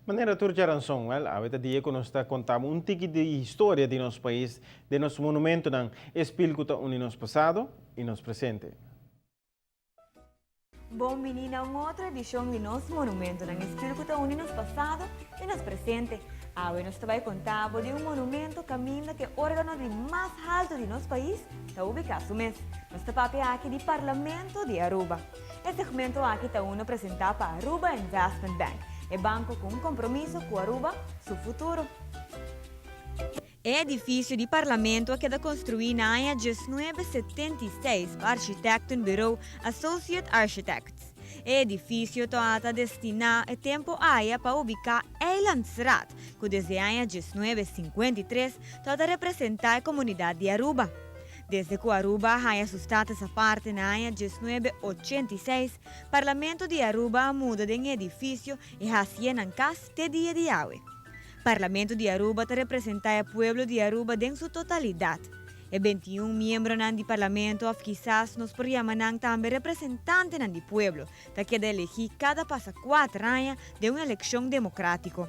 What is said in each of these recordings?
Manera tur djaranson, wèl, awe ta dia ku nos ta konta bo un tiki di historia di nos pais, den nos monumentonan, e spil ku ta uni nos pasado i nos presente. Bon bini na un otro edishon di nos Monumentonan, e spil ku ta uni nos pasado i nos presente. Awe nos ta bai konta bo di un monumento kaminda ku e órgano di mas haltu di nos pais ta ubiká su mes. Nos ta papia aki di Parlamento di Aruba. E segmento aki ta uno presentá pa Aruba Investment Bank, e banko ku un kompromiso ku Aruba su futuro. E edifisio di Parlamento a keda konstruí na aña diesnuebe setenta i seis pa architektenbureau Associate Architects. E edifisio tabata destiná e tempu aya pa ubiká Eilandsraad, ku desde aña 1953 tabata representá e komunidat di Aruba. Desde ku Aruba a haña su status aparte na aña 1986, Parlamento di Aruba a muda den e edifisio i hasié nan kas te dia di awe. Parlamento di Aruba ta representá e pueblo di Aruba den su totalidat. E 21 miembronan di Parlamento òf kisas nos por yama nan tambe representantenan di pueblo ta keda elegí kada pasa kuater aña den un elekshon demokrátiko.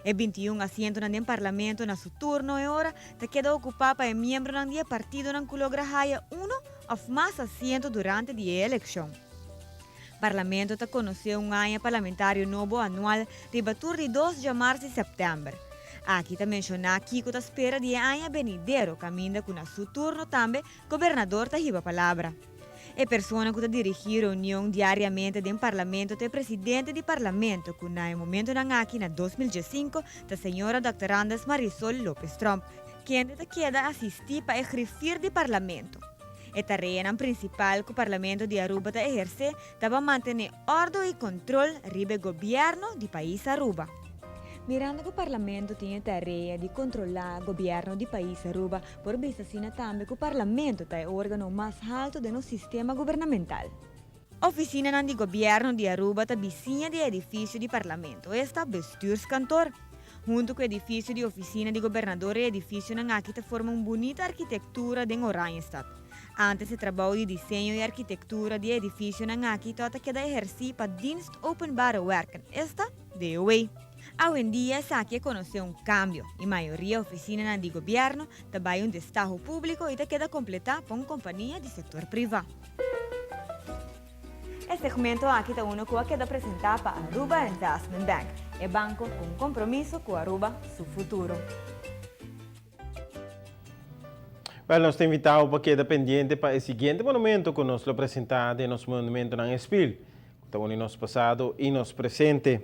E 21 asientonan den Parlamento na su turno e ora ta keda okupá pa e miembronan di e partidonan ku logra haya uno òf mas asiento durante di e elekshon. Parlamento ta konosé un aña parlamentario nobo anual riba tur di dos djamars di sèptèmber. Aki ta menshoná kiko ta spera di e aña benidero kaminda ku na su turno tambe gobernador ta hiba palabra. E persona ku ta dirigí reunion diariamente den Parlamento ta e presidente di Parlamento ku na e momentonan aki na 2015 ta señora Dòkter Andes Marisol Lopez Tromp, kende ta keda asistí pa e griffier di Parlamento. E tareanan prinsipal ku Parlamento di Aruba ta ehersé ta pa mantené òrdu i kontrol riba e gobièrnu di pais Aruba. Mirando ku Parlamento tin e tarea di kontrolá gobièrnu di pais Aruba, por bisa asina tambe ku Parlamento ta e órgano mas haltu den nos sistema gubernamental. Ofisinanan di gobièrnu di Aruba ta bisiña di e edifisio di Parlamento, esta Bestuurskantoor. Huntu ku edifisio di ofisina di gobernador e edifisionan aki ta forma un bunita arkitektura den Oranjestad. Antes e trabou di diseño i arkitektura di e edifisionan aki tabata keda ehersí pa Dienst Openbare Werken, esta DOW. Awendia esaki a konosé un kambio i mayoria ofisinanan di gobièrnu ta bai un destaho públiko i ta keda kompletá pa un kompania di sektor privá. E segmento aki ta uno ku a keda presentá pa Aruba Investment Bank, e banko ku un kompromiso ku Aruba su futuro. Wèl, nos ta invitá bo pa keda pendiente pa e siguiente monumento ku nos lo presentá den nos Monumentonan Espil, ku ta uni nos pasado i nos presente.